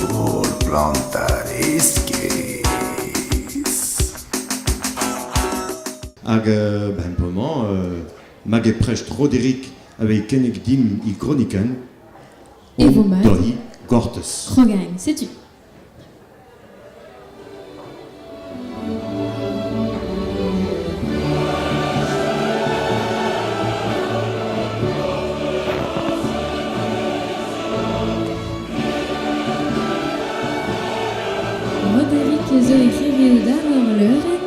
Ur plantad iskis. Hag ben bremañ, mag e prest Roderick aveit kennig dimp e gronikenn, E vo mat. Dohi Gortez. Krogañ, setu. Roderick zo e hiriv d'ar ur leurenn.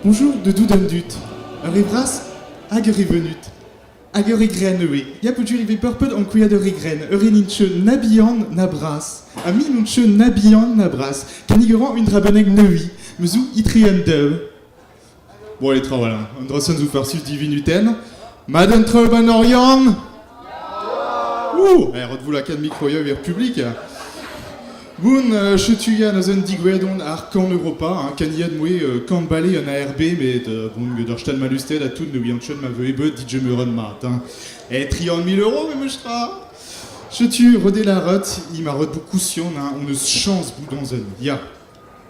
Bonjour de dout an dud. Ur re vras hag ur re venut. Hag ur re grenn ivez. Ya peogwir ivez peurpeut ankouaet ur re grenn. Ur re n'int ket na bihan na bras. Ha me n'on ket na bihan na bras. Kinnig a ran un dra bennak neuiñ. Me zo etre an daou. Bon, allez, tra-walc'h. An dra-se zo farsus divinutenn. Mat an traoù 'ba 'n Oriant? Ouh, eh, rot vous lakaat mikroioù er publik. Bon, setu ya neuze un digouezhet on ar Kan Europa, hein, kaniad moe kan bale an ARB, met bon, get ur stad malusted ha tout ne ouian ket ma veu ebet DJ Meuron mat. Hein. Eh, 30 000 euros, memes tra. Setu, Rodé Larot, il m'a rot beaucoup sion, hein, on eus chance bout dans un. Ya.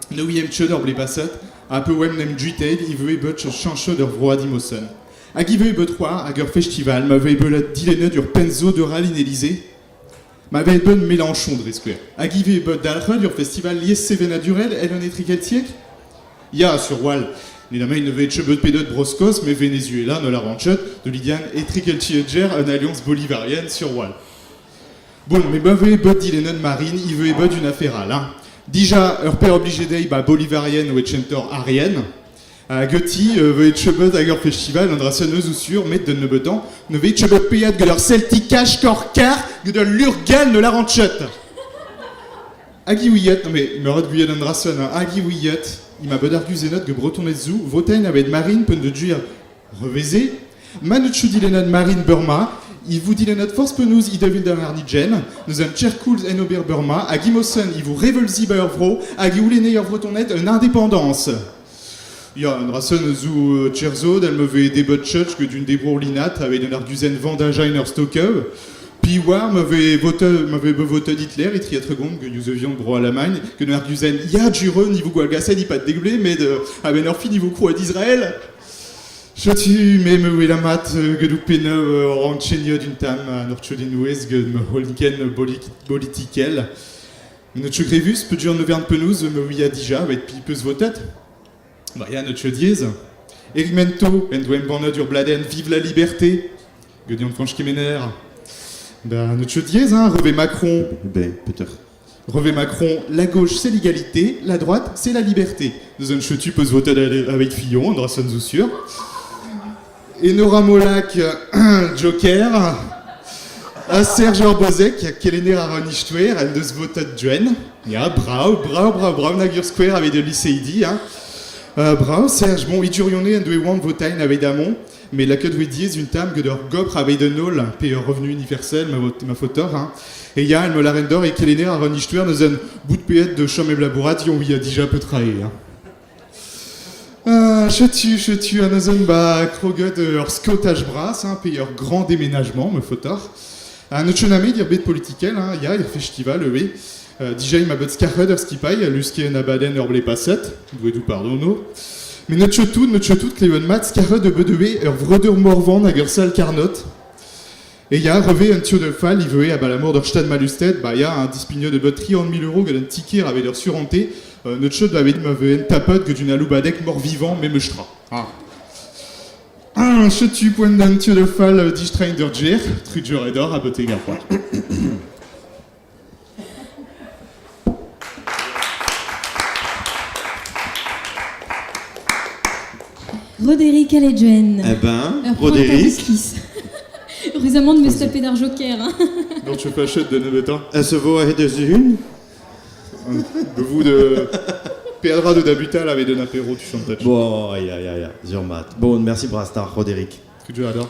Ne ouiem ket ur blez paset, ha pe oemp 'n em guitaet e voe bet chañchet ur vroad imosen. Hag ivez bet c'hoar hag ur festival ma vez bet dilennet ur penn-zo de Rallin Élysée, ma vez bet Mélenchon dre skouer. Hag ivez bet dalc'het ur festival liessevenadurel el an etrekeltiek? Ya, sur wal. Ne damai ne vez ket bet pedet Bro-Skos, met Venezuela ne lavaran ket, de Lydian etrekeltiekger un alliance bolivarienne sur wal. Bon, mais ma vez bet dilennet Marine, il veut bet une affaire all, hein. Dija, ur père obligé dezhi ba bolivarienne oe chentor Arienne. Ha Gotti veut chebeut hag ur festival an dra eus ou sur, met d'un nebeutan, ne vez chebeut peiat get ur Celtic Cash Kor Kar get ur lur gall ne la rentchet. Hag i ouiet, non mais me ret gouiet an dra hein, hag i ouiet, i ma bet ar guzenot ge bretonnet zou, votein abet Marine pen de duir Reveze, ma n'eus dilennet Marine Burma, i vo dilennet forzh penaos he daou vil arnijenn, n'eus un tcherkoulz en ober Burma, hag imosen i vo reveulzi ba ur vro, hag e oulenne ur vretoned un indépendance. Ya, un dra seun zo tcherzod, el me vez debot church que d'un debrour linat avec un arguzenn vendajain ur stokev. Pi war me vez vote me vez votet Hitler e triatregont que Yuzevion bro Allemagne que un arguzenn ya jure niveau gwallgaset i pas deglé met a-benn ur fin niveau kroat Israël. Setu me me wela mat get ho pennoù rantcheniot un tamm an orchodennouez get ma holikenn bolitikel. N'eus ket grevus peogwir ne vern penaos me ouia dija met pi peus votet. Ba ya, n'eus ket diaes. Eric Mento en doa embannet ur bladenn Vive la liberté get Yann-Fañch Kemener. Ba n'eus ket diaes, hein, revez Macron. Ben, peut-être. Revez Macron, la gauche c'est l'égalité, la droite c'est la liberté. Nous un chetu peus voter avec Fillon, an dra zo sur. Enora Molac, Joker. Ha Serge Bozek, kelenner ar an istoer, en deus votet Duen. Ya, brav, brav, brav, brav nag ur skouer aveit ul liseidi. Hein. Brav, Serge, bon, idurione en doe oant votain aveit amont. Mais lakaet voe diaes un tamm get ur gopr aveit un holl pe ur revenu universel ma, ma faotoc'h. Hein. E ya, el me laren d'or e kelenner ar un istoer neus un bout peet de chom e labourat yon ouia dija petra eo. Hein. Chetu, chetu an eus un ba kroget ur skaotaj bras, hein, pe ur grand déménagement, me faotoc'h. Ha n'eus ket nemet ir bed politikel, hein, ya, ir festival ivez. Dija ema bet skarc'het ur skipailh, lusket un abadenn ur blez paset, douedoù pardono. Met n'eus ket tout, n'eus ket tout klevet mat, skarc'het eo bet ivez ur vreudeur Morvan hag ur sal Carnot. E ya, revez un tio de fall ivez abalamour d'ur stad malusted, bah ya, un dispignet de bet 30 000 euros gant un ticket aveit ur surente, n'eus ket aveit ma veuen tapet get un aloubadeg mort-vivant memes tra. Ah. Ah, setu poent d'un tio de fall distreiñ d'ur gêr, trudur edor ha betek ar c'hoar. Roderick Aledjen. Eh ben, Ur Roderick. Heureusement de me taper d'ar joker. Hein. Non, tu fâchet de nebeutañ. Elle se voit ahead eus hun De vous de peadra de dabutal avec un apéro, tu chantes. Bon, ya, ya, ya, sur mat. Bon, merci Brastar, Roderick. Que Dieu adore.